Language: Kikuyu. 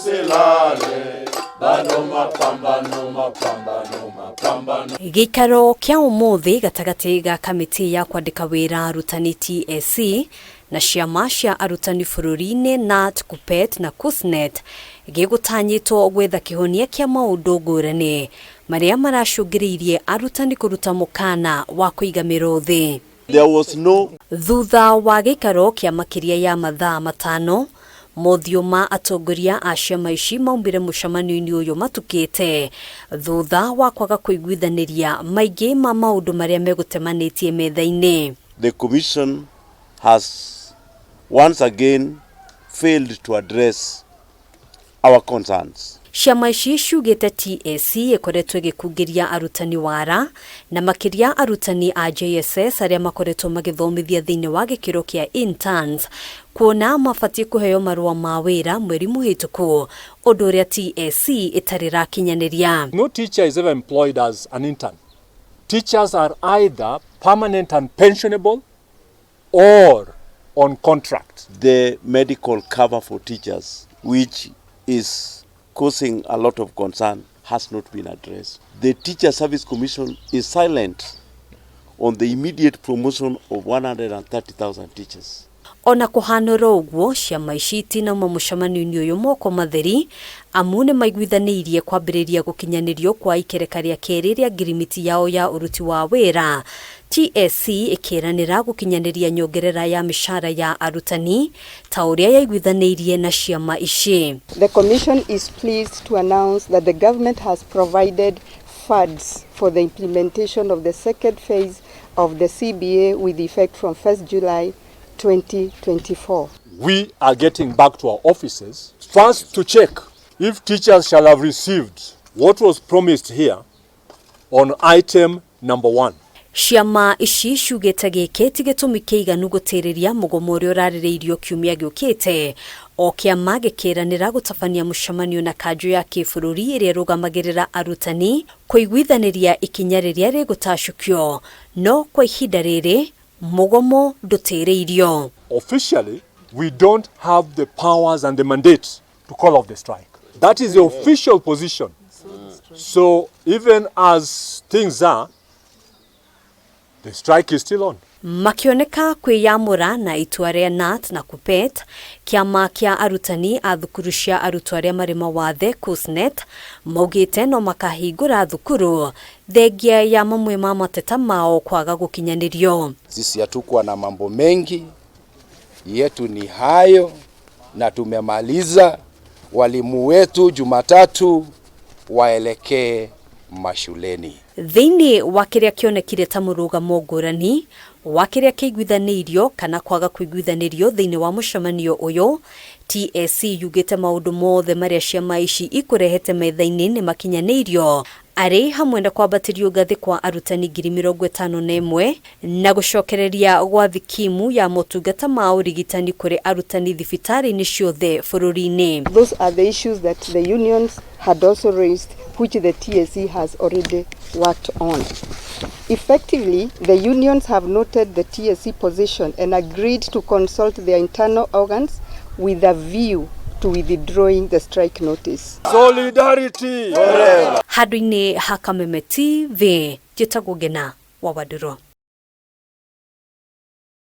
Usilale bado mapambano, mapambano, mapambano. Gĩikaro kĩa ũmũthĩ gatagatĩ ga kamĩtĩ ya kwandĩka wĩra arutani TSC na ciama cia arutani bũrũri-inĩ KNUT, KUPPET na KUSNET gĩgũtanyĩtwo gwetha kĩhonia kĩa maũndũ ngũrani marĩa maracũngĩrĩirie arutani kũruta mũkana wa kũiga mĩrũthi. There was no Thutha wa gĩikaro kĩa makĩria ya mathaa 5, mothiũ ma atongoria a ciama ici maumire mũcemanio-inĩ ũyũ matukĩte thutha wa kwaga kũiguithanĩria maingĩ ma maũndũ marĩa megũtemanĩtie metha-inĩ. The commission has once again failed to address our concerns. Ciama ici ciugĩte TSC ĩkoretwo ĩgĩkungĩria arutani wara na makĩria arutani a JSS arĩa makoretwo magĩthomithia thĩinĩ wa gĩkĩro kĩa interns, kuona mabatiĩ kũheo marũa ma wĩra mweri mũhĩtũku, ũndũ ũrĩa TSC ĩtarĩ rakinyanĩria. No teacher is ever employed as an intern. Teachers are either permanent and pensionable or on contract. The medical cover for teachers, which is causing a lot of concern, has not been addressed. The Teacher Service Commission is silent on the immediate promotion of 130,000 teachers. Ona kũhanũra ũguo, ciama ici itinauma mũcemanio-inĩ ũyũ moko matheri, amu nĩ maiguithanĩirie kwambĩrĩria gũkinyanĩrio kwa ikereka rĩa kerĩ rĩa ngirimiti yao ya ũruti wa wĩra. TSC ĩkĩranĩra gũkinyanĩria nyongerera ya mĩcara ya arutani ta ũrĩa yaiguithanĩirie na ciama ici. The Commission is pleased to announce that the government has provided funds for the implementation of the second phase of the CBA with effect from 1st July 2024. We are getting back to our offices first to check if teachers shall have received what was promised here on item number 1. Ciama ici ciugĩte gĩkĩ ti gĩtũmi kĩiganu gũtĩrĩria mũgomo ũrĩa ũrarĩrĩirio kiumia gĩũkĩte, o kĩama gĩkĩranĩra gũtabania mũcemanio na kanjũ ya kĩbũrũri ĩrĩa ĩrũgamagĩrĩra arutani kũiguithanĩria ikinya rĩrĩa rĩgũtacũkio, no kwa ihinda rĩrĩ mũgomo ndũtĩrĩirio. Officially, we don't have the powers and the mandate to call off the strike. That is the official position. So even as things are, the strike is still on. Makĩoneka kwĩyamũra na itua rĩa KNUT na KUPPET, kĩama kĩa arutani a thukuru cia arutwo arĩa marĩ mawathe KUSNET maugĩte no makahingũra thukuru thengia ya mamwe ma mateta mao kwaga gũkinyanĩrio. Sisi hatukuwa na mambo mengi, yetu ni hayo na tumemaliza. Walimu wetu Jumatatu waelekee mashuleni. Thĩinĩ wa kĩrĩa kĩonekire ta mũrũgamo ngũrani wa kĩrĩa kĩiguithanĩirio kana kwaga kũiguithanĩrio thĩinĩ wa mũcemanio ũyũ, TSC yugĩte maũndũ mothe marĩa ciama ici ikũrehete metha-inĩ nĩ makinyanĩirio, arĩ hamwe na kwambatĩrio ngathĩ kwa arutani 51,000 na gũcokereria gwa thikimu ya motungata ma ũrigitani kũrĩ arutani thibitarĩ-inĩ ciothe bũrũri-inĩ. Those are the issues that the unions had also raised, which the TSC has already worked on. Effectively, the unions have noted the TSC position and agreed to consult their internal organs with a view to withdrawing the strike notice. Solidarity! Handũ-inĩ ha Kameme TV, njĩtagwo Ngena wa Wandũrũ.